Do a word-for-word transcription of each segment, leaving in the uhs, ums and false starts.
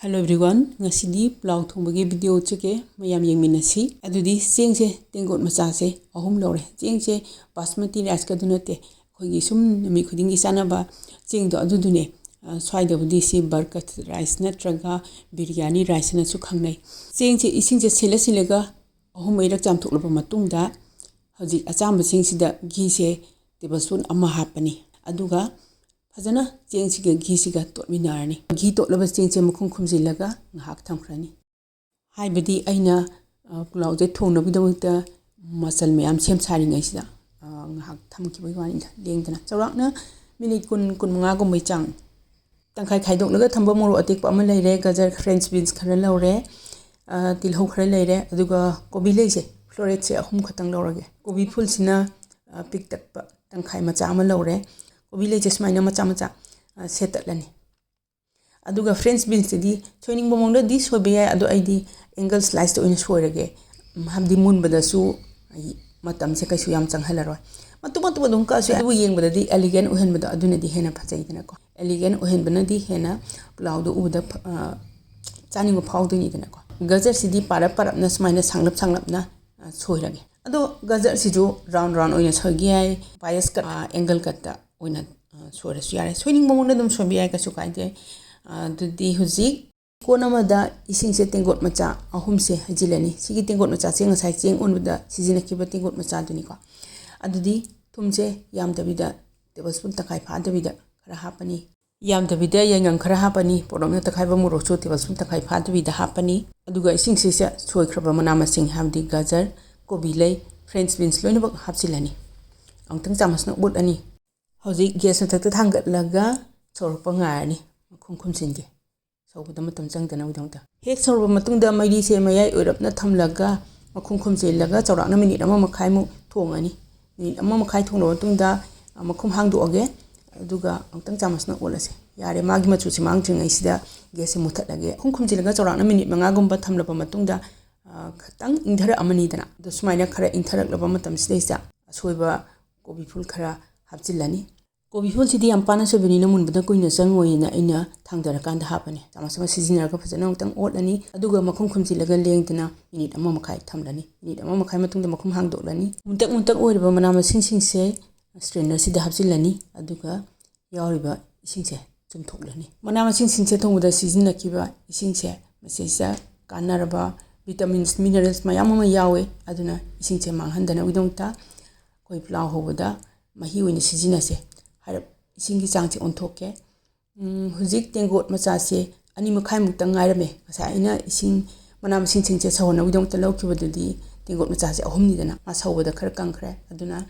Hello everyone, ꯉꯁꯤꯗꯤ ꯄꯨꯂꯥꯎ ꯊꯣꯡꯕꯒꯤ video ꯎꯠꯆꯒꯦ, ꯃꯌꯥꯝ ꯌꯦꯡꯃꯤꯟꯅꯁꯤ꯫ ꯑꯗꯨꯗꯤ ꯆꯦꯡꯁꯦ ꯇꯦꯡꯀꯣꯠ ꯃꯆꯥꯁꯦ ꯑꯍꯨꯝ ꯂꯧꯔꯦ꯫ ꯆꯦꯡꯁꯦ ꯕꯥꯁꯃꯇꯤ ꯔꯥꯏꯁꯀꯗꯨ ꯅꯠꯇꯦ, ꯑꯩꯈꯣꯏꯒꯤ ꯁꯨꯝ ꯅꯨꯃꯤꯠ ꯈꯨꯗꯤꯡꯒꯤ ꯆꯥꯅꯕ ꯆꯦꯡꯗꯣ ꯑꯗꯨꯗꯨꯅꯦ꯫ ꯑ, ꯁ꯭ꯋꯥꯏꯗꯕꯨꯗꯤ ꯁꯤ ꯕꯔꯀꯠ ꯔꯥꯏꯁ ꯅꯠꯇ꯭ꯔꯒ ꯕꯤꯔꯌꯥꯅꯤ ꯔꯥꯏꯁ ꯍꯥꯏꯅꯁꯨ ꯈꯪꯅꯩ꯫ ꯆꯦꯡꯁꯦ ꯏꯁꯤꯡꯁꯦ ꯁꯤꯜꯂ ꯁꯤꯜꯂꯒ ꯑꯍꯨꯝ ꯃꯔꯤꯔꯛ ꯆꯥꯝꯊꯣꯛꯂꯕ ꯃꯇꯨꯡꯗ ꯍꯧꯖꯤꯛ ꯑꯆꯥꯝꯕꯁꯤꯡꯁꯤꯗ ꯘꯤꯁꯦ ꯇꯦꯕꯜ ꯁ꯭ꯄꯨꯟ ꯑꯃ ꯍꯥꯞꯄꯅꯤ꯫ ꯑꯗꯨꯒ ꯐꯖꯅ ꯆꯦꯡꯁꯤꯒ ꯘꯤꯁꯤꯒ ꯇꯣꯠꯃꯤꯟꯅꯔꯅꯤ꯫ ꯘꯤ ꯇꯣꯠꯂꯕ ꯆꯦꯡꯁꯦ ꯃꯈꯨꯝ ꯈꯨꯝꯖꯤꯜꯂꯒ ꯉꯥꯏꯍꯥꯛ ꯊꯝꯈ꯭ꯔꯅꯤ꯫ ꯍꯥꯏꯕꯗꯤ ꯑꯩꯅ, ꯑ, ꯄꯨꯂꯥꯎꯁꯦ ꯊꯣꯡꯅꯕꯒꯤꯗꯃꯛꯇ ꯃꯆꯜ ꯃꯌꯥꯝ ꯁꯦꯝ ꯁꯥꯔꯤꯉꯩꯁꯤꯗ, ꯑ, ꯉꯥꯏꯍꯥꯛ ꯊꯝꯈꯤꯕꯒꯤ ꯋꯥꯅꯤꯗ, ꯂꯦꯡꯗꯅ꯫ ꯆꯥꯎꯔꯥꯛꯅ ꯃꯤꯅꯤꯠ ꯀꯨꯟ, ꯀꯨꯟꯃꯉꯥꯒꯨꯝꯕꯩ ꯆꯥꯡ꯫ ꯇꯪꯈꯥꯏ ꯈꯥꯏꯗꯣꯛꯂꯒ ꯊꯝꯕ ꯃꯣꯔꯣꯛ ꯑꯇꯦꯛꯄ ꯑꯃ ꯂꯩꯔꯦ, ꯒꯖꯔ, ꯐ꯭ꯔꯦꯟꯁ ꯕꯤꯟꯁ ꯈꯔ ꯂꯧꯔꯦ, ꯑ, ꯇꯤꯜꯍꯧ ꯈꯔ ꯂꯩꯔꯦ, ꯑꯗꯨꯒ ꯀꯣꯕꯤ ꯂꯩꯁꯦ, ꯐ꯭ꯂꯣꯔꯦꯠꯁꯦ ꯑꯍꯨꯝ ꯈꯛꯇꯪ ꯂꯧꯔꯒꯦ꯫ ꯀꯣꯕꯤ ꯐꯨꯜꯁꯤꯅ, ꯑ, ꯄꯤꯛꯇꯛꯄ ꯇꯪꯈꯥꯏ ꯃꯆꯥ ꯑꯃ ꯂꯧꯔꯦ꯫ ꯀꯣꯕꯤ ꯂꯩꯁꯦ ꯁꯨꯃꯥꯏꯅ ꯃꯆꯥ ꯃꯆꯥ, ꯑ, ꯁꯦꯠꯇꯠꯂꯅꯤ꯫ ꯑꯗꯨꯒ ꯐ꯭ꯔꯦꯟꯁ ꯕꯤꯟꯁꯇꯗꯤ ꯁꯣꯏꯅꯤꯡꯕ ꯃꯑꯣꯡꯗꯗꯤ ꯁꯣꯏꯕ ꯌꯥꯏ, ꯑꯗꯣ ꯑꯩꯗꯤ ꯑꯦꯡꯒꯜ ꯁ꯭ꯂꯥꯏꯁꯇ ꯑꯣꯏꯅ ꯁꯣꯏꯔꯒꯦ꯫ ꯎꯝ, ꯍꯥꯏꯕꯗꯤ ꯃꯨꯟꯕꯗꯁꯨ ꯑꯩ ꯃꯇꯝꯁꯦ ꯀꯩꯁꯨ ꯌꯥꯝ ꯆꯪꯍꯜꯂꯔꯣꯏ꯫ ꯃꯇꯨꯝ ꯃꯇꯨꯝ ꯑꯗꯨꯝ ꯀꯛꯑꯁꯨ ꯌꯥꯏ, ꯑꯗꯨꯕꯨ ꯌꯦꯡꯕꯗꯗꯤ ꯑꯦꯂꯤꯒꯦꯟ ꯑꯣꯏꯍꯟꯕꯗꯣ ꯑꯗꯨꯅꯗꯤ ꯍꯦꯟꯅ ꯐꯖꯩꯗꯅꯀꯣ꯫ ꯑꯦꯂꯤꯒꯦꯟ ꯑꯣꯏꯍꯟꯕꯅꯗꯤ ꯍꯦꯟꯅ ꯄꯨꯂꯥꯎꯗꯣ ꯎꯕꯗ ꯐ-, ꯑ, ꯆꯥꯅꯤꯡꯕ ꯐꯥꯎꯗꯣꯏꯅꯤꯗꯅꯀꯣ꯫ ꯒꯖꯔꯁꯤꯗꯤ ꯄꯥꯔꯞ ꯄꯥꯔꯞꯅ ꯁꯨꯃꯥꯏꯅ ꯁꯥꯡꯂꯞ ꯁꯥꯡꯂꯞꯅ, ꯑ, ꯁꯣꯏꯔꯒꯦ꯫ ꯑꯗꯣ ꯒꯖꯔꯁꯤꯁꯨ ꯔꯥꯎꯟ ꯔꯥꯎꯟ ꯑꯣꯏꯅ ꯁꯣꯏꯒꯦ ꯌꯥꯏ, ꯕꯥꯏꯁ ꯀꯠ, ꯑ, ꯑꯦꯡꯒꯜ ꯀꯠꯇ ꯑꯣꯏꯅ, ꯑ, ꯁꯣꯏꯔꯁꯨ ꯌꯥꯔꯦ꯫ ꯁꯣꯏꯅꯤꯡꯕ ꯃꯑꯣꯡꯗ ꯑꯗꯨꯝ ꯁꯣꯏꯕ ꯌꯥꯏ, ꯀꯩꯁꯨ ꯀꯥꯏꯗꯦ꯫ ꯑ, ꯑꯗꯨꯗꯤ ꯍꯧꯖꯤꯛ ꯀꯣꯟ ꯑꯃꯗ ꯏꯁꯤꯡꯁꯦ ꯇꯦꯡꯀꯣꯠ ꯃꯆꯥ ꯑꯍꯨꯝꯁꯦ ꯍꯩꯖꯤꯜꯂꯅꯤ꯫ ꯁꯤꯒꯤ ꯇꯦꯡꯀꯣꯠ ꯃꯆꯥꯁꯦ ꯉꯁꯥꯏ ꯆꯦꯡ ꯑꯣꯟꯕꯗ ꯁꯤꯖꯤꯟꯅꯈꯤꯕ ꯇꯦꯡꯀꯣꯠ ꯃꯆꯥꯗꯨꯅꯤꯀꯣ꯫ ꯑꯗꯨꯗꯤ ꯊꯨꯝꯁꯦ ꯌꯥꯝꯗꯕꯤꯗ ꯇꯦꯕꯜ ꯁ꯭ꯄꯨꯟ ꯇꯪꯈꯥꯏ ꯐꯥꯗꯕꯤꯗ ꯈꯔ ꯍꯥꯞꯄꯅꯤ꯫ ꯌꯥꯝꯗꯕꯤꯗ ꯌꯥꯏꯉꯪ ꯈꯔ ꯍꯥꯞꯄꯅꯤ꯫ ꯄꯣꯔꯣꯝꯅ ꯇꯛꯈꯥꯏꯕ ꯃꯣꯔꯣꯛꯁꯨ ꯇꯦꯕꯜ ꯁ꯭ꯄꯨꯟ ꯇꯪꯈꯥꯏ ꯐꯥꯗꯕꯤꯗ ꯍꯥꯞꯄꯅꯤ꯫ ꯑꯗꯨꯒ ꯏꯁꯤꯡꯁꯤꯗ ꯁꯣꯏꯈ꯭ꯔꯕ ꯃꯅꯥ ꯃꯁꯤꯡ, ꯍꯥꯏꯕꯗꯤ ꯒꯖꯔ, ꯀꯣꯕꯤ ꯂꯩ, ꯐ꯭ꯔꯦꯟꯁ ꯕꯤꯟꯁ ꯂꯣꯏꯅꯃꯛ ꯍꯥꯞꯆꯤꯜꯂꯅꯤ꯫ ꯑꯃꯨꯛꯇꯪ ꯆꯥꯃꯁꯅ ꯑꯣꯠꯂꯅꯤ꯫ ꯍꯧꯖꯤꯛ ꯒ꯭ꯌꯥꯁ ꯃꯊꯛꯇ ꯊꯥꯡꯒꯠꯂꯒ ꯁꯧꯔꯛꯄ ꯉꯥꯏꯔꯅꯤ꯫ ꯃꯈꯨꯝ ꯈꯨꯝꯖꯤꯟꯒꯦ꯫ ꯁꯧꯕꯗ ꯃꯇꯝ ꯆꯪꯗꯅꯕꯒꯤꯗꯃꯛꯇ꯫ ꯍꯦꯛ ꯁꯧꯔꯕ ꯃꯇꯨꯡꯗ ꯃꯩꯔꯤꯁꯦ ꯃꯌꯥꯏ ꯑꯣꯏꯔꯞꯅ ꯊꯝꯂꯒ ꯃꯈꯨꯝ ꯈꯨꯝꯖꯤꯜꯂꯒ ꯆꯥꯎꯔꯥꯛꯅ ꯃꯤꯅꯤꯠ ꯑꯃ ꯃꯈꯥꯏꯃꯨꯛ ꯊꯣꯡꯉꯅꯤ꯫ ꯃꯤꯅꯤꯠ ꯑꯃ ꯃꯈꯥꯏ ꯊꯣꯡꯂꯕ ꯃꯇꯨꯡꯗ, ꯑ, ꯃꯈꯨꯝ ꯍꯥꯡꯗꯣꯛꯑꯒꯦ꯫ ꯑꯗꯨꯒ ꯑꯃꯨꯛꯇꯪ ꯆꯥꯃꯁꯅ ꯑꯣꯠꯂꯁꯦ꯫ ꯌꯥꯔꯦ, ꯃꯥꯒꯤ ꯃꯆꯨꯁꯦ ꯃꯥꯡꯗ꯭ꯔꯤꯉꯩꯁꯤꯗ ꯒ꯭ꯌꯥꯁꯁꯦ ꯃꯨꯊꯠꯂꯒꯦ꯫ ꯃꯈꯨꯝ ꯈꯨꯝꯖꯤꯜꯂꯒ ꯆꯥꯎꯔꯥꯛꯅ ꯃꯤꯅꯤꯠ ꯃꯉꯥꯒꯨꯝꯕ ꯊꯝꯂꯕ ꯃꯇꯨꯡꯗ, ꯑ, ꯈꯤꯇꯪ ꯏꯪꯊꯔꯛꯑꯃꯅꯤꯗꯅ꯫ ꯑꯗꯣ ꯁꯨꯃꯥꯏꯅ ꯈꯔ ꯏꯪꯊꯔꯛꯂꯕ ꯃꯇꯝꯁꯤꯗꯩꯁꯤꯗ ꯑꯁꯣꯏꯕ ꯀꯣꯕꯤ ꯐꯨꯜ ꯈꯔ ꯍꯥꯞꯆꯤꯜꯂꯅꯤ꯫ ꯀꯣꯕꯤ ꯐꯨꯜꯁꯤꯗꯤ ꯌꯥꯝ ꯄꯥꯅ ꯁꯣꯏꯕꯅꯤꯅ ꯃꯨꯟꯕꯗ ꯀꯨꯏꯅ ꯆꯪꯉꯣꯏꯅ ꯑꯩꯅ ꯊꯥꯡꯗꯔꯀꯥꯟꯗ ꯍꯥꯞꯄꯅꯤ꯫ ꯆꯥꯃꯁ ꯑꯃ ꯁꯤꯖꯤꯟꯅꯔꯒ ꯐꯖꯅ ꯑꯃꯨꯛꯇꯪ ꯑꯣꯠꯂꯅꯤ꯫ ꯑꯗꯨꯒ ꯃꯈꯨꯝ ꯈꯨꯝꯖꯤꯜꯂꯒ ꯂꯦꯡꯗꯅ ꯃꯤꯅꯤꯠ ꯑꯃ ꯃꯈꯥꯏ ꯊꯝꯂꯅꯤ꯫ ꯃꯤꯅꯤꯠ ꯑꯃ ꯃꯈꯥꯏ ꯃꯇꯨꯡꯗ ꯃꯈꯨꯝ ꯍꯥꯡꯗꯣꯛꯂꯅꯤ꯫ ꯃꯨꯟꯇꯛ ꯃꯨꯟꯇꯛ ꯑꯣꯏꯔꯕ ꯃꯅꯥ ꯃꯁꯤꯡꯁꯤꯡꯁꯦ ꯁ꯭ꯇ꯭ꯔꯦꯅꯔꯁꯤꯗ ꯍꯥꯞꯆꯤꯜꯂꯅꯤ꯫ ꯑꯗꯨꯒ ꯌꯥꯎꯔꯤꯕ ꯏꯁꯤꯡꯁꯦ ꯆꯨꯝꯊꯣꯛꯂꯅꯤ꯫ ꯃꯅꯥ ꯃꯁꯤꯡꯁꯤꯡꯁꯦ ꯊꯣꯡꯕꯗ ꯁꯤꯖꯤꯟꯅꯈꯤꯕ ꯏꯁꯤꯡꯁꯦ ꯃꯁꯤꯁꯤꯗ ꯀꯥꯟꯅꯔꯕ vitamins, minerals ꯃꯌꯥꯝ ꯑꯃ ꯌꯥꯎꯋꯦ꯫ ꯑꯗꯨꯅ ꯏꯁꯤꯡꯁꯦ ꯃꯥꯡꯍꯟꯗꯅꯕꯒꯤꯗꯃꯛꯇ ꯑꯩꯈꯣꯏ ꯄꯨꯂꯥꯎ ꯍꯧꯕꯗ ꯃꯍꯤ ꯑꯣꯏꯅ ꯁꯤꯖꯤꯟꯅꯁꯦ꯫ ꯍꯥꯏꯔꯞ ꯏꯁꯤꯡꯒꯤ ꯆꯥꯡꯁꯦ ꯑꯣꯟꯊꯣꯛꯀꯦ꯫ ꯎꯝ, ꯍꯧꯖꯤꯛ ꯇꯦꯡꯀꯣꯠ ꯃꯆꯥꯁꯦ ꯑꯅꯤ ꯃꯈꯥꯏꯃꯨꯛꯇ ꯉꯥꯏꯔꯝꯃꯦ꯫ ꯉꯁꯥꯏ ꯑꯩꯅ ꯏꯁꯤꯡ, ꯃꯅꯥ ꯃꯁꯤꯡꯁꯤꯡꯁꯦ ꯁꯧꯍꯟꯅꯕꯒꯤꯗꯃꯛꯇ ꯂꯧꯈꯤꯕꯗꯨꯗꯤ ꯇꯦꯡꯀꯣꯠ ꯃꯆꯥꯁꯦ ꯑꯍꯨꯝꯅꯤꯗꯅ, ꯃꯥ ꯁꯧꯕꯗ ꯈꯔ ꯀꯪꯈ꯭ꯔꯦ꯫ ꯑꯗꯨꯅ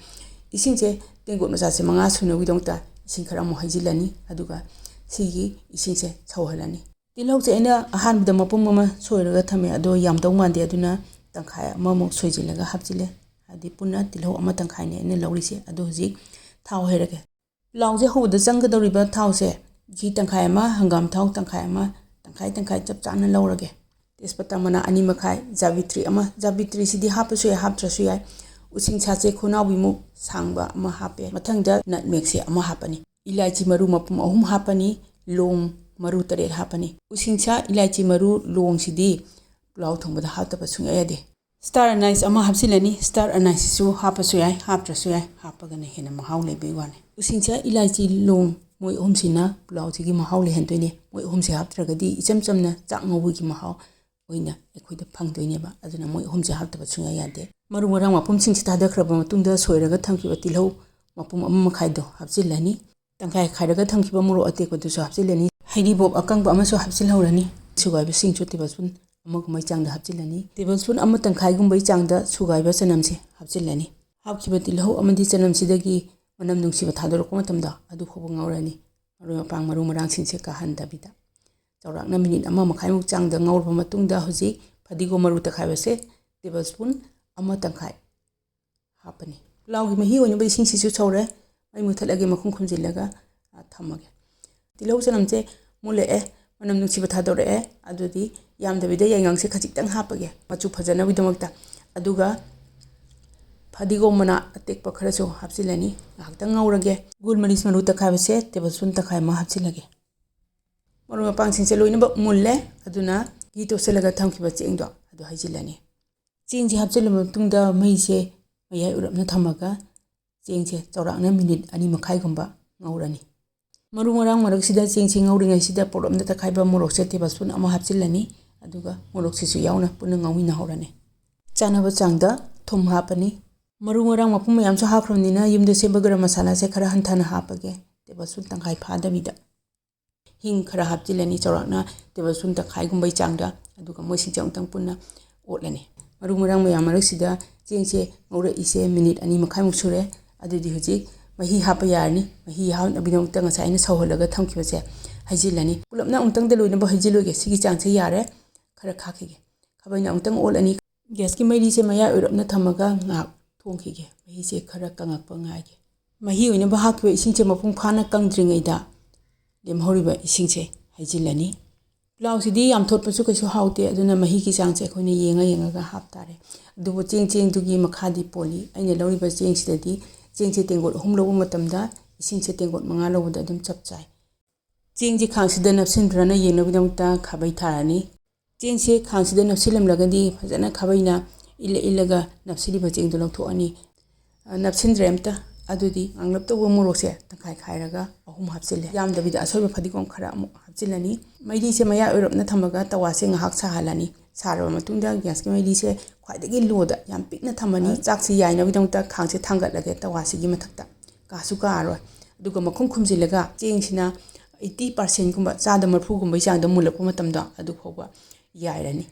ꯏꯁꯤꯡꯁꯦ ꯇꯦꯡꯀꯣꯠ ꯃꯆꯥꯁꯦ ꯃꯉꯥ ꯁꯨꯅꯕꯒꯤꯗꯃꯛꯇ ꯏꯁꯤꯡ ꯈꯔ ꯑꯃꯨꯛ ꯍꯩꯖꯤꯜꯂꯅꯤ꯫ ꯑꯗꯨꯒ ꯁꯤꯒꯤ ꯏꯁꯤꯡꯁꯦ ꯁꯧꯍꯜꯂꯅꯤ꯫ ꯇꯤꯜꯍꯧꯁꯦ ꯑꯩꯅ ꯑꯍꯥꯟꯕꯗ ꯃꯄꯨꯝ ꯑꯃ ꯁꯣꯏꯔꯒ ꯊꯝꯃꯦ, ꯑꯗꯣ ꯌꯥꯝꯗꯧ ꯃꯥꯟꯗꯦ, ꯑꯗꯨꯅ ꯇꯪꯈꯥꯏ ꯑꯃꯃꯨꯛ ꯁꯣꯏꯖꯤꯜꯂꯒ ꯍꯥꯞꯆꯤꯜꯂꯦ꯫ ꯍꯥꯏꯗꯤ ꯄꯨꯟꯅ ꯇꯤꯜꯍꯧ ꯑꯃ ꯇꯪꯈꯥꯏꯅꯦ ꯑꯩꯅ ꯂꯧꯔꯤꯁꯦ꯫ ꯑꯗꯣ ꯍꯧꯖꯤꯛ ꯊꯥꯎ ꯍꯩꯔꯒꯦ꯫ ꯄꯨꯂꯥꯎꯁꯦ ꯍꯧꯕꯗ ꯆꯪꯒꯗꯧꯔꯤꯕ ꯊꯥꯎꯁꯦ, ꯘꯤ ꯇꯪꯈꯥꯏ ꯑꯃ, ꯍꯪꯒꯥꯝ ꯊꯥꯎ ꯇꯪꯈꯥꯏ ꯑꯃ, ꯇꯪꯈꯥꯏ ꯇꯪꯈꯥꯏ ꯆꯞ ꯆꯥꯅ ꯂꯧꯔꯒꯦ꯫ ꯇꯦꯖꯄꯇꯥ ꯃꯅꯥ ꯑꯅꯤ ꯃꯈꯥꯏ, ꯖꯥꯕꯤꯇ꯭ꯔꯤ ꯑꯃ, ꯖꯥꯕꯤꯇ꯭ꯔꯤꯁꯤꯗꯤ ꯍꯥꯞꯄꯁꯨ ꯌꯥꯏ, ꯍꯥꯞꯇ꯭ꯔꯁꯨ ꯌꯥꯏ꯫ ꯎꯁꯤꯡꯁꯥꯁꯦ ꯈꯨꯅꯥꯎꯕꯤꯃꯨꯛ ꯁꯥꯡꯕ ꯑꯃ ꯍꯥꯞꯄꯦ꯫ ꯃꯊꯪꯗ ꯅꯠꯃꯦꯒꯁꯦ ꯑꯃ ꯍꯥꯞꯄꯅꯤ꯫ ꯏꯂꯥꯏꯆꯤ ꯃꯔꯨ ꯃꯄꯨꯝ ꯑꯍꯨꯝ ꯍꯥꯞꯄꯅꯤ꯫ ꯂꯣꯡ ꯃꯔꯨ ꯇꯔꯦꯠ ꯍꯥꯞꯄꯅꯤ꯫ ꯎꯁꯤꯡꯁꯥ, ꯏꯂꯥꯏꯆꯤ ꯃꯔꯨ, ꯂꯣꯡꯁꯤꯗꯤ ꯄꯨꯂꯥꯎ ꯊꯣꯡꯕꯗ ꯍꯥꯞꯇꯕ ꯁꯨꯡꯌꯥ ꯌꯥꯗꯦ꯫ ꯁ꯭ꯇꯥꯔ ꯑꯅꯥꯏꯁ ꯑꯃ ꯍꯥꯞꯆꯤꯜꯂꯅꯤ꯫ ꯁ꯭ꯇꯥꯔ ꯑꯅꯥꯏꯁꯁꯤꯁꯨ ꯍꯥꯞꯄꯁꯨ ꯌꯥꯏ, ꯍꯥꯞꯇ꯭ꯔꯁꯨ ꯌꯥꯏ, ꯍꯥꯞꯄꯒꯅ ꯍꯦꯟꯅ ꯃꯍꯥꯎ ꯂꯩꯕꯒꯤ ꯋꯥꯅꯤ꯫ ꯎꯁꯤꯡꯁꯥ, ꯏꯂꯥꯏꯆꯤ, ꯂꯣꯡ, ꯃꯣꯏ ꯑꯍꯨꯝꯁꯤꯅ ꯄꯨꯂꯥꯎꯁꯤꯒꯤ ꯃꯍꯥꯎ ꯂꯩꯍꯟꯗꯣꯏꯅꯦ꯫ ꯃꯣꯏ ꯑꯍꯨꯝꯁꯦ ꯍꯥꯞꯇ꯭ꯔꯒꯗꯤ ꯏꯆꯝ ꯆꯝꯅ ꯆꯥꯛ ꯉꯧꯕꯒꯤ ꯃꯍꯥꯎ ꯑꯣꯏꯅ ꯑꯩꯈꯣꯏꯗ ꯐꯪꯗꯣꯏꯅꯦꯕ꯫ ꯑꯗꯨꯅ ꯃꯣꯏ ꯑꯍꯨꯝꯁꯦ ꯍꯥꯞꯇꯕ ꯁꯨꯡꯌꯥ ꯌꯥꯗꯦ꯫ ꯃꯔꯨ ꯃꯔꯥꯡ ꯃꯄꯨꯝꯁꯤꯡꯁꯤ ꯊꯥꯗꯈ꯭ꯔꯕ ꯃꯇꯨꯡꯗ ꯁꯣꯏꯔꯒ ꯊꯝꯈꯤꯕ ꯇꯤꯜꯍꯧ ꯃꯄꯨꯝ ꯑꯃ ꯃꯈꯥꯏꯗꯣ ꯍꯥꯞꯆꯤꯜꯂꯅꯤ꯫ ꯇꯪꯈꯥꯏ ꯈꯥꯏꯔꯒ ꯊꯝꯈꯤꯕ ꯃꯣꯔꯣꯛ ꯑꯇꯦꯛꯄꯗꯨꯁꯨ ꯍꯥꯞꯆꯤꯜꯂꯅꯤ꯫ ꯍꯩꯔꯤꯕꯣꯞ ꯑꯀꯪꯕ ꯑꯃꯁꯨ ꯍꯥꯞꯆꯤꯜꯍꯧꯔꯅꯤ꯫ ꯁꯨꯒꯥꯏꯕꯁꯤꯡꯁꯨ ꯇꯦꯕꯜ ꯁ꯭ꯄꯨꯟ ꯑꯃꯒꯨꯝꯕꯩ ꯆꯥꯡꯗ ꯍꯥꯞꯆꯤꯜꯂꯅꯤ꯫ ꯇꯦꯕꯜ ꯁ꯭ꯄꯨꯟ ꯑꯃ ꯇꯪꯈꯥꯏꯒꯨꯝꯕꯩ ꯆꯥꯡꯗ ꯁꯨꯒꯥꯏꯕ ꯆꯅꯝꯁꯦ ꯍꯥꯞꯆꯤꯜꯂꯅꯤ꯫ ꯍꯥꯞꯈꯤꯕ ꯇꯤꯜꯍꯧ ꯑꯃꯗꯤ ꯆꯅꯝꯁꯤꯗꯒꯤ ꯃꯅꯝ ꯅꯨꯡꯁꯤꯕ ꯊꯥꯗꯣꯔꯛꯄ ꯃꯇꯝꯗ ꯑꯗꯨ ꯐꯥꯎꯕ ꯉꯧꯔꯅꯤ꯫ ꯃꯔꯣꯏ ꯃꯄꯥꯡ, ꯃꯔꯨ ꯃꯔꯥꯡꯁꯤꯡꯁꯦ ꯀꯥꯍꯟꯗꯕꯤꯗ꯫ ꯆꯥꯎꯔꯥꯛꯅ ꯃꯤꯅꯤꯠ ꯑꯃ ꯃꯈꯥꯏꯃꯨꯛ ꯆꯥꯡꯗ ꯉꯧꯔꯕ ꯃꯇꯨꯡꯗ ꯍꯧꯖꯤꯛ ꯐꯗꯤꯒꯣꯝ ꯃꯔꯨ ꯇꯛꯈꯥꯏꯕꯁꯦ ꯇꯦꯕꯜ ꯁ꯭ꯄꯨꯟ ꯑꯃ ꯇꯪꯈꯥꯏ ꯍꯥꯞꯄꯅꯤ꯫ ꯄꯨꯂꯥꯎꯒꯤ ꯃꯍꯤ ꯑꯣꯏꯅꯕ ꯏꯁꯤꯡꯁꯤꯁꯨ ꯁꯧꯔꯦ꯫ ꯃꯩ ꯃꯨꯊꯠꯂꯒꯦ, ꯃꯈꯨꯝ ꯈꯨꯝꯖꯤꯜꯂꯒ, ꯑ, ꯊꯝꯃꯒꯦ꯫ ꯇꯤꯜꯍꯧ ꯆꯅꯝꯁꯦ ꯃꯨꯜꯂꯛꯑꯦ, ꯃꯅꯝ ꯅꯨꯡꯁꯤꯕ ꯊꯥꯗꯣꯔꯛꯑꯦ꯫ ꯑꯗꯨꯗꯤ ꯌꯥꯝꯗꯕꯤꯗ ꯌꯥꯏꯉꯪꯁꯦ ꯈꯖꯤꯛꯇꯪ ꯍꯥꯞꯄꯒꯦ, ꯃꯆꯨ ꯐꯖꯅꯕꯒꯤꯗꯃꯛꯇ꯫ ꯑꯗꯨꯒ ꯐꯗꯤꯒꯣꯝ ꯃꯅꯥ ꯑꯇꯦꯛꯄ ꯈꯔꯁꯨ ꯍꯥꯞꯆꯤꯜꯂꯅꯤ꯫ ꯉꯥꯏꯍꯥꯛꯇꯪ ꯉꯧꯔꯒꯦ꯫ ꯒꯣꯜ ꯃꯔꯤꯁ ꯃꯔꯨ ꯇꯛꯈꯥꯏꯕꯁꯦ ꯇꯦꯕꯜ ꯁ꯭ꯄꯨꯟ ꯇꯪꯈꯥꯏ ꯑꯃ ꯍꯥꯞꯆꯤꯜꯂꯒꯦ꯫ ꯃꯔꯣꯏ ꯃꯄꯥꯡꯁꯤꯡꯁꯦ ꯂꯣꯏꯅꯃꯛ ꯃꯨꯜꯂꯦ꯫ ꯑꯗꯨꯅ ꯘꯤ ꯇꯣꯠꯁꯤꯜꯂꯒ ꯊꯝꯈꯤꯕ ꯆꯦꯡꯗꯣ ꯑꯗꯨ ꯍꯩꯖꯤꯜꯂꯅꯤ꯫ ꯆꯦꯡꯁꯦ ꯍꯥꯞꯆꯤꯜꯂꯕ ꯃꯇꯨꯡꯗ ꯃꯩꯁꯦ ꯃꯌꯥꯏ ꯑꯣꯏꯔꯞꯅ ꯊꯝꯃꯒ ꯆꯦꯡꯁꯦ ꯆꯥꯎꯔꯥꯛꯅ ꯃꯤꯅꯤꯠ ꯑꯅꯤ ꯃꯈꯥꯏꯒꯨꯝꯕ ꯉꯧꯔꯅꯤ꯫ ꯃꯔꯨ ꯃꯔꯥꯡ ꯃꯔꯛꯁꯤꯗ ꯆꯦꯡꯁꯤ ꯉꯧꯔꯤꯉꯩꯁꯤꯗ ꯄꯣꯔꯣꯝꯗ ꯇꯛꯈꯥꯏꯕ ꯃꯣꯔꯣꯛꯁꯦ ꯇꯦꯕꯜ ꯁ꯭ꯄꯨꯟ ꯑꯃ ꯍꯥꯞꯆꯤꯜꯂꯅꯤ꯫ ꯑꯗꯨꯒ ꯃꯣꯔꯣꯛꯁꯤꯁꯨ ꯌꯥꯎꯅ ꯄꯨꯟꯅ ꯉꯧꯃꯤꯟꯅꯍꯧꯔꯅꯤ꯫ ꯆꯥꯅꯕ ꯆꯥꯡꯗ ꯊꯨꯝ ꯍꯥꯞꯄꯅꯤ꯫ ꯃꯔꯨ ꯃꯔꯥꯡ ꯃꯄꯨꯝ ꯃꯌꯥꯝꯁꯨ ꯍꯥꯞꯈ꯭ꯔꯕꯅꯤꯅ ꯌꯨꯝꯗ ꯁꯦꯝꯕ ꯒꯔꯝ ꯃꯁꯥꯂꯥꯁꯦ ꯈꯔ ꯍꯟꯊꯅ ꯍꯥꯞꯄꯒꯦ, ꯇꯦꯕꯜ ꯁ꯭ꯄꯨꯟ ꯇꯪꯈꯥꯏ ꯐꯥꯗꯕꯤꯗ꯫ ꯍꯤꯡ ꯈꯔ ꯍꯥꯞꯆꯤꯜꯂꯅꯤ, ꯆꯥꯎꯔꯥꯛꯅ ꯇꯦꯕꯜ ꯁ꯭ꯄꯨꯟ ꯇꯪꯈꯥꯏꯒꯨꯝꯕꯩ ꯆꯥꯡꯗ꯫ ꯑꯗꯨꯒ ꯃꯣꯏꯁꯤꯡꯁꯦ ꯑꯃꯨꯛꯇꯪ ꯄꯨꯟꯅ ꯑꯣꯠꯂꯅꯤ꯫ ꯃꯔꯨ ꯃꯔꯥꯡ ꯃꯌꯥꯝ ꯃꯔꯛꯁꯤꯗ ꯆꯦꯡꯁꯦ ꯉꯧꯔꯛꯏꯁꯦ ꯃꯤꯅꯤꯠ ꯑꯅꯤ ꯃꯈꯥꯏꯃꯨꯛ ꯁꯨꯔꯦ꯫ ꯑꯗꯨꯗꯤ ꯍꯧꯖꯤꯛ ꯃꯍꯤ ꯍꯥꯞꯄ ꯌꯥꯔꯅꯤ꯫ ꯃꯍꯤ ꯍꯥꯞꯅꯕꯒꯤꯗꯃꯛꯇ ꯉꯁꯥꯏ ꯑꯩꯅ ꯁꯧꯍꯜꯂꯒ ꯊꯝꯈꯤꯕꯁꯦ ꯍꯩꯖꯤꯜꯂꯅꯤ꯫ ꯄꯨꯂꯞꯅ ꯑꯃꯨꯛꯇꯪꯗ ꯂꯣꯏꯅꯕ ꯍꯩꯖꯤꯜꯂꯣꯏꯒꯦ꯫ ꯁꯤꯒꯤ ꯆꯥꯡꯁꯦ ꯌꯥꯔꯦ꯫ ꯈꯔ ꯈꯥꯛꯈꯤꯒꯦ꯫ ꯈꯥꯕꯩꯅ ꯑꯃꯨꯛꯇꯪ ꯑꯣꯠꯂꯅꯤ꯫ ꯒ꯭ꯌꯥꯁꯀꯤ ꯃꯩꯔꯤꯁꯦ ꯃꯌꯥꯏ ꯑꯣꯏꯔꯞꯅ ꯊꯝꯃꯒ ꯉꯥꯏꯍꯥꯛ ꯊꯣꯡꯈꯤꯒꯦ꯫ ꯃꯍꯤꯁꯦ ꯈꯔ ꯀꯪꯉꯛꯄ ꯉꯥꯏꯒꯦ꯫ ꯃꯍꯤ ꯑꯣꯏꯅꯕ ꯍꯥꯞꯈꯤꯕ ꯏꯁꯤꯡꯁꯦ ꯃꯄꯨꯡ ꯐꯥꯅ ꯀꯪꯗ꯭ꯔꯤꯉꯩꯗ ꯂꯦꯝꯍꯧꯔꯤꯕ ꯏꯁꯤꯡꯁꯦ ꯍꯩꯖꯤꯜꯂꯅꯤ꯫ ꯄꯨꯂꯥꯎꯁꯤꯗꯤ ꯌꯥꯝ ꯊꯣꯠꯄꯁꯨ ꯀꯩꯁꯨ ꯍꯥꯎꯇꯦ, ꯑꯗꯨꯅ ꯃꯍꯤꯒꯤ ꯆꯥꯡꯁꯦ ꯑꯩꯈꯣꯏꯅ ꯌꯦꯡꯉ ꯌꯦꯡꯉꯒ ꯍꯥꯞꯇꯥꯔꯦ꯫ ꯑꯗꯨꯕꯨ ꯆꯦꯡ ꯆꯦꯡꯗꯨꯒꯤ ꯃꯈꯥꯗꯤ ꯄꯣꯜꯂꯤ꯫ ꯑꯩꯅ ꯂꯧꯔꯤꯕ ꯆꯦꯡꯁꯤꯗꯗꯤ ꯆꯦꯡꯁꯦ ꯇꯦꯡꯀꯣꯠ ꯑꯍꯨꯝ ꯂꯧꯕ ꯃꯇꯝꯗ ꯏꯁꯤꯡꯁꯦ ꯇꯦꯡꯀꯣꯠ ꯃꯉꯥ ꯂꯧꯕꯗ ꯑꯗꯨꯝ ꯆꯞ ꯆꯥꯏ꯫ ꯆꯦꯡꯁꯦ ꯈꯥꯡꯁꯤꯗ ꯅꯞꯁꯤꯟꯕ꯭ꯔꯅ ꯌꯦꯡꯅꯕꯒꯤꯗꯃꯛꯇ ꯈꯥꯕꯩ ꯊꯥꯔꯅꯤ꯫ ꯆꯦꯡꯁꯦ ꯈꯥꯡꯁꯤꯗ ꯅꯞꯁꯤꯜꯂꯝꯂꯒꯗꯤ ꯐꯖꯅ ꯈꯥꯕꯩꯅ ꯏꯜꯂ ꯏꯜꯂꯒ ꯅꯞꯁꯤꯜꯂꯤꯕ ꯆꯦꯡꯗꯣ ꯂꯧꯊꯣꯛꯑꯅꯤ꯫ ꯑ, ꯅꯞꯁꯤꯟꯗ꯭ꯔꯦ ꯑꯝꯇ꯫ ꯑꯗꯨꯗꯤ ꯉꯥꯡꯂꯞ ꯇꯧꯕ ꯃꯣꯔꯣꯛꯁꯦ ꯇꯪꯈꯥꯏ ꯈꯥꯏꯔꯒ ꯑꯍꯨꯝ ꯍꯥꯞꯆꯤꯜꯂꯦ꯫ ꯌꯥꯝꯗꯕꯤꯗ ꯑꯁꯣꯏꯕ ꯐꯗꯤꯒꯣꯝ ꯈꯔ ꯑꯃꯨꯛ ꯍꯥꯞꯆꯤꯜꯂꯅꯤ꯫ ꯃꯩꯔꯤꯁꯦ ꯃꯌꯥꯏ ꯑꯣꯏꯔꯞꯅ ꯊꯝꯃꯒ ꯇꯋꯥꯁꯦ ꯉꯥꯏꯍꯥꯛ ꯁꯥꯍꯜꯂꯅꯤ꯫ ꯁꯥꯔꯕ ꯃꯇꯨꯡꯗ ꯒ꯭ꯌꯥꯁꯀꯤ ꯃꯩꯔꯤꯁꯦ ꯈ꯭ꯋꯥꯏꯗꯒꯤ ꯂꯣꯗ ꯌꯥꯝ ꯄꯤꯛꯅ ꯊꯝꯃꯅꯤ꯫ ꯆꯥꯛꯁꯤ ꯌꯥꯏꯅꯕꯒꯤꯗꯃꯛꯇ ꯈꯥꯡꯁꯦ ꯊꯥꯡꯒꯠꯂꯒꯦ ꯇꯋꯥꯁꯤꯒꯤ ꯃꯊꯛꯇ꯫ ꯀꯥꯁꯨ ꯀꯥꯔꯣꯏ꯫ ꯑꯗꯨꯒ ꯃꯈꯨꯝ ꯈꯨꯝꯖꯤꯜꯂꯒ ꯆꯦꯡꯁꯤꯅ ꯑꯩꯠꯇꯤ ꯄꯥꯔꯁꯦꯟꯒꯨꯝꯕ, ꯆꯥꯗ ꯃꯔꯤꯐꯨꯒꯨꯝꯕꯩ ꯆꯥꯡꯗ ꯃꯨꯜꯂꯛꯄ ꯃꯇꯝꯗꯣ ꯑꯗꯨ ꯐꯥꯎꯕ ꯌꯥꯏꯔꯅꯤ꯫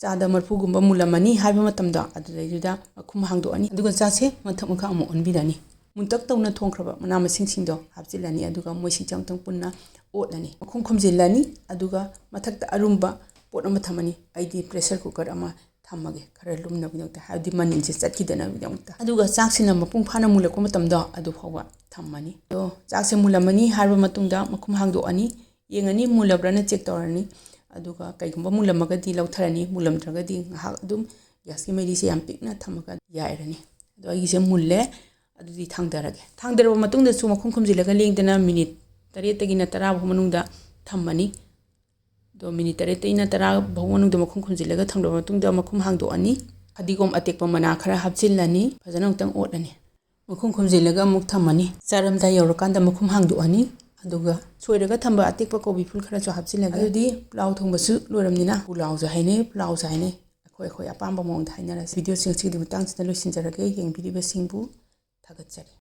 ꯆꯥꯗ ꯃꯔꯤꯐꯨꯒꯨꯝꯕ ꯃꯨꯜꯂꯝꯃꯅꯤ ꯍꯥꯏꯕ ꯃꯇꯝꯗꯣ ꯑꯗꯨꯗꯩꯗꯨꯗ ꯃꯈꯨꯝ ꯍꯥꯡꯗꯣꯛꯑꯅꯤ꯫ ꯑꯗꯨꯒ ꯆꯥꯛꯁꯦ ꯃꯊꯛ ꯃꯈꯥ ꯑꯃꯨꯛ ꯑꯣꯟꯕꯤꯔꯅꯤ꯫ ꯃꯨꯟꯇꯛ ꯇꯧꯅ ꯊꯣꯡꯈ꯭ꯔꯕ ꯃꯅꯥ ꯃꯁꯤꯡꯁꯤꯡꯗꯣ ꯍꯥꯞꯆꯤꯜꯂꯅꯤ꯫ ꯑꯗꯨꯒ ꯃꯣꯏꯁꯤꯡꯁꯦ ꯑꯃꯨꯛꯇꯪ ꯄꯨꯟꯅ ꯑꯣꯠꯂꯅꯤ꯫ ꯃꯈꯨꯝ ꯈꯨꯝꯖꯤꯜꯂꯅꯤ꯫ ꯑꯗꯨꯒ ꯃꯊꯛꯇ ꯑꯔꯨꯝꯕ ꯄꯣꯠ ꯑꯃ ꯊꯝꯃꯅꯤ꯫ ꯑꯩꯗꯤ ꯄ꯭ꯔꯦꯁꯔ ꯀꯨꯀꯔ ꯑꯃ ꯊꯝꯃꯒꯦ, ꯈꯔ ꯂꯨꯝꯅꯕꯒꯤꯗꯃꯛꯇ, ꯍꯥꯏꯕꯗꯤ ꯃꯅꯤꯟꯁꯦ ꯆꯠꯈꯤꯗꯅꯕꯒꯤꯗꯃꯛꯇ꯫ ꯑꯗꯨꯒ ꯆꯥꯛꯁꯤꯅ ꯃꯄꯨꯡ ꯐꯥꯅ ꯃꯨꯜꯂꯛꯄ ꯃꯇꯝꯗꯣ ꯑꯗꯨ ꯐꯥꯎꯕ ꯊꯝꯃꯅꯤ꯫ ꯑꯗꯣ ꯆꯥꯛꯁꯦ ꯃꯨꯜꯂꯝꯃꯅꯤ ꯍꯥꯏꯔꯕ ꯃꯇꯨꯡꯗ ꯃꯈꯨꯝ ꯍꯥꯡꯗꯣꯛꯑꯅꯤ꯫ ꯌꯦꯡꯉꯅꯤ, ꯃꯨꯜꯂꯕ꯭ꯔꯅ ꯆꯦꯛ ꯇꯧꯔꯅꯤ꯫ ꯑꯗꯨꯒ ꯀꯩꯒꯨꯝꯕ ꯃꯨꯜꯂꯝꯃꯒꯗꯤ ꯂꯧꯊꯔꯅꯤ, ꯃꯨꯜꯂꯝꯗ꯭ꯔꯒꯗꯤ ꯉꯥꯏꯍꯥꯛ ꯑꯗꯨꯝ ꯒ꯭ꯌꯥꯁꯀꯤ ꯃꯩꯔꯤꯁꯦ ꯌꯥꯝ ꯄꯤꯛꯅ ꯊꯝꯃꯒ ꯌꯥꯏꯔꯅꯤ꯫ ꯑꯗꯣ ꯑꯩꯒꯤꯁꯦ ꯃꯨꯜꯂꯦ꯫ ꯑꯗꯨꯗꯤ ꯊꯥꯡꯗꯔꯒꯦ꯫ ꯊꯥꯡꯗꯔꯕ ꯃꯇꯨꯡꯗꯁꯨ ꯃꯈꯨꯝ ꯈꯨꯝꯖꯤꯜꯂꯒ ꯂꯦꯡꯗꯅ ꯃꯤꯅꯤꯠ ꯇꯔꯦꯠꯇꯒꯤꯅ ꯇꯔꯥ ꯐꯥꯎ ꯃꯅꯨꯡꯗ ꯊꯝꯃꯅꯤ꯫ ꯑꯗꯣ ꯃꯤꯅꯤꯠ ꯇꯔꯦꯠꯇꯒꯤꯅ ꯇꯔꯥ ꯐꯥꯎ ꯃꯅꯨꯡꯗ ꯃꯈꯨꯝ ꯈꯨꯝꯖꯤꯜꯂꯒ ꯊꯝꯂꯕ ꯃꯇꯨꯡꯗ ꯃꯈꯨꯝ ꯍꯥꯡꯗꯣꯛꯑꯅꯤ꯫ ꯐꯗꯤꯒꯣꯝ ꯑꯇꯦꯛꯄ ꯃꯅꯥ ꯈꯔ ꯍꯥꯞꯆꯤꯜꯂꯅꯤ꯫ ꯐꯖꯅ ꯑꯃꯨꯛꯇꯪ ꯑꯣꯠꯂꯅꯤ꯫ ꯃꯈꯨꯝ ꯈꯨꯝꯖꯤꯜꯂꯒ ꯑꯃꯨꯛ ꯊꯝꯃꯅꯤ꯫ ꯆꯥꯔꯝꯗꯥꯏ ꯌꯧꯔꯀꯥꯟꯗ ꯃꯈꯨꯝ ꯍꯥꯡꯗꯣꯛꯑꯅꯤ꯫ ꯑꯗꯨꯒ ꯁꯣꯏꯔꯒ ꯊꯝꯕ ꯑꯇꯦꯛꯄ ꯀꯣꯕꯤ ꯐꯨꯜ ꯈꯔꯁꯨ ꯍꯥꯞꯆꯤꯜꯂꯒ, ꯑꯗꯨꯗꯤ ꯄꯨꯂꯥꯎ ꯊꯣꯡꯕꯁꯨ ꯂꯣꯏꯔꯝꯅꯤꯅ ꯄꯨꯂꯥꯎꯁꯨ ꯍꯥꯏꯅꯩ, ꯄꯨꯂꯥꯎꯁꯨ ꯍꯥꯏꯅꯩ꯫ ꯑꯩꯈꯣꯏ ꯑꯩꯈꯣꯏ ꯑꯄꯥꯝꯕ ꯃꯑꯣꯡꯗ ꯍꯥꯏꯅꯔꯁꯤ꯫ ꯚꯤꯗꯤꯑꯣꯁꯤꯡ ꯑꯁꯤꯒꯤ ꯃꯇꯥꯡꯁꯤꯗ ꯂꯣꯏꯁꯤꯟꯖꯔꯒꯦ꯫ ꯌꯦꯡꯕꯤꯔꯤꯕꯁꯤꯡꯕꯨ ꯊꯥꯒꯠꯆꯔꯤ꯫